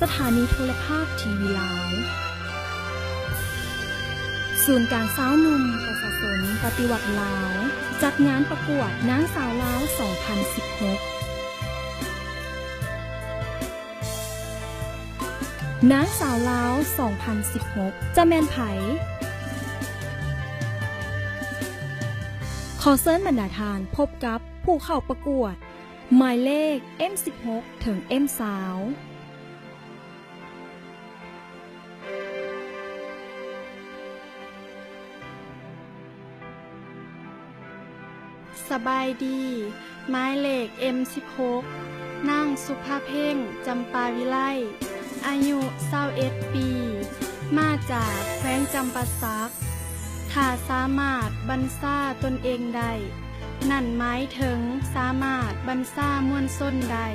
ສະຖານີໂທລະພາບທີວີລາວ. ສູນກາງຊາວໜຸ່ມປະຊາຊົນປະຕິວັດລາວ ຈັດງານປະກວດນາງສາວລາວສອງພັນສິບຫົກ. ນາງສາວລາວສອງພັນສິບຫົກ ຈະແມ່ນໃຜ? ຂໍເຊີນບັນດາທ່ານພົບກັບຜູ້ເຂົ້າປະກວດ ໝາຍເລກ ເອັມສິບຫົກ ເຖິງ ເອັມຊາວ. ສະບາຍດີ, ໝາຍເລກ ເອັມສິບຫົກ ນາງ ສຸພາເພັງ ຈຳປາວິໄລ, ອາຍຸ ຊາວເອັດປີ, ມາຈາກແຂວງຈຳປາສັກ. ຖ້າສາມາດບັນຊາຕົນເອງໄດ້, ນັ້ນໝາຍເຖິງສາມາດບັນຊາມວນຊົນໄດ້.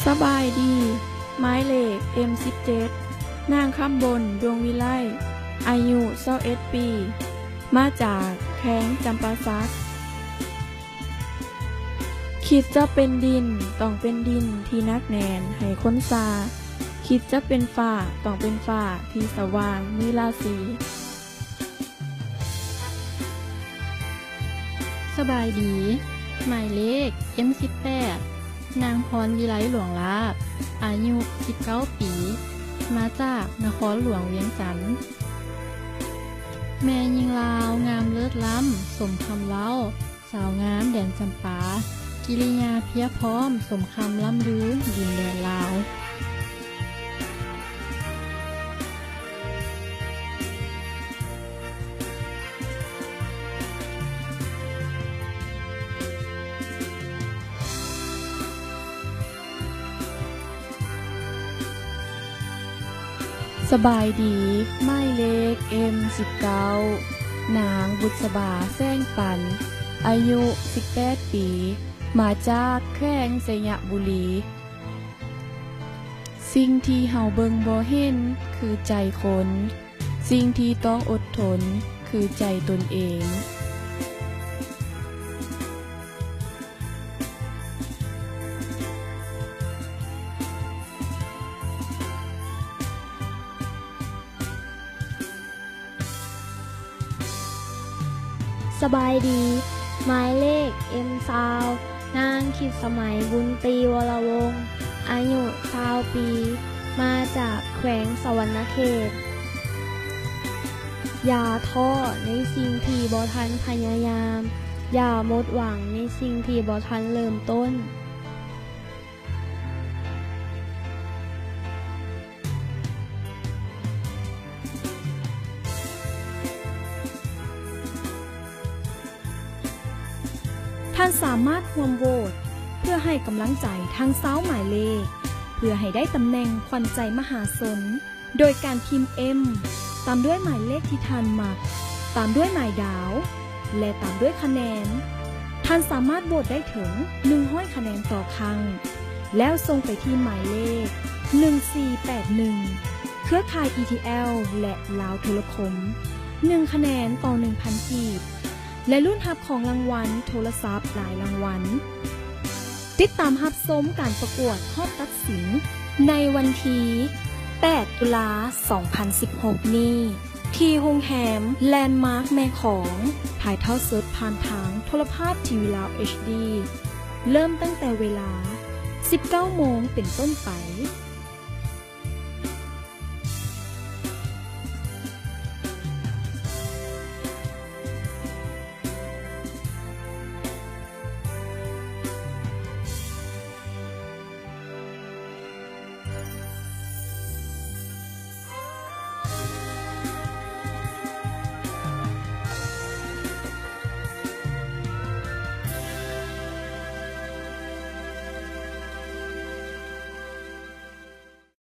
ສະບາຍດີ, ໝາຍເລກ ເອັມສິບເຈັດ ນາງ ຄຳບົນ ດວງວິໄລ, ອາຍຸ ຊາວເອັດປີ, ມາຈາກແຂວງຈຳປາສັກ. ຄິດຈະເປັນດິນ, ຕ້ອງເປັນດິນທີ່ໜັກແໜ້ນໃຫ້ຄົນຊາ. ຄິດຈະເປັນຟ້າ, ຕ້ອງເປັນຟ້າທີ່ສະຫວ່າງມີລາສີ. ສະບາຍດີ, ໝາຍເລກ ເອັມສິບແປດ ນາງ ພອນວິໄລ ຫຼວງລາບ, ອາຍຸ ສິບເກົ້າປີ, ມາຈາກນະຄອນຫຼວງວຽງຈັນ. ແມ່ຍິງລາວງາມເລີດລ້ຳ ສົມຄຳເວົ້າ, ສາວງາມແດນຈຳປາ, ກິລິຍາພຽບພ້ອມ ສົມຄຳລ່ຳລືດິນແດນລາວ. ສະບາຍດີ, ໝາຍເລກ ເອັມສິບເກົ້າ ນາງ ບຸດສະບາ ແສງປັນ, ອາຍຸ ສິບແປດປີ, ມາຈາກແຂວງໄຊຍະບູລີ. ສິ່ງທີ່ເຮົາເບິ່ງບໍ່ເຫັນຄືໃຈຄົນ, ສິ່ງທີ່ຕ້ອງອົດທົນຄືໃຈຕົນເອງ. ສະບາຍດີ, ໝາຍເລກ ເອັມຊາວ ນາງ ຄິດສະໄໝ ບຸນຕີ ວໍລະວົງ, ອາຍຸ ຊາວປີ, ມາຈາກແຂວງສະຫວັນນະເຂດ. ຢ່າທໍ້ໃນສິ່ງທີ່ບໍ່ທັນພະຍາຍາມ, ຢ່າໝົດຫວັງໃນສິ່ງທີ່ບໍ່ທັນເລີ່ມຕົ້ນ. ທ່ານສາມາດຮ່ວມໂຫວດເພື່ອໃຫ້ກຳລັງໃຈທັງຊາວໝາຍເລກ ເພື່ອໃຫ້ໄດ້ຕຳແໜ່ງຂວັນໃຈມະຫາຊົນ ໂດຍການພິມ M ຕາມດ້ວຍໝາຍເລກທີ່ທ່ານມັກ, ຕາມດ້ວຍໝາຍດາວ ແລະ ຕາມດ້ວຍຄະແນນ. ທ່ານສາມາດໂຫວດໄດ້ເຖິງ ໜຶ່ງຮ້ອຍຄະແນນຕໍ່ຄັ້ງ ແລ້ວສົ່ງໄປທີ່ໝາຍເລກ ໜຶ່ງສີ່ແປດໜຶ່ງ ເຄືອຂ່າຍ ETL ແລະ ລາວໂທລະຄົມ, ໜຶ່ງຄະແນນຕໍ່ໜຶ່ງພັນກີບ ແລະ ລຸ້ນຮັບຂອງລາງວັນໂທລະສັບຫຼາຍລາງວັນ. ຕິດຕາມຮັບຊົມການປະກວດຮອບຕັດສິນໃນວັນທີແປດ ຕຸລາ ສອງພັນສິບຫົກນີ້ ທີ່ໂຮງແຮມແລນມາກແມ່ຂອງ, ຖ່າຍທອດສົດຜ່ານທາງໂທລະພາບທີວີລາວ HD ເລີ່ມຕັ້ງແຕ່ເວລາ ສິບເກົ້າໂມງເປັນຕົ້ນໄປ.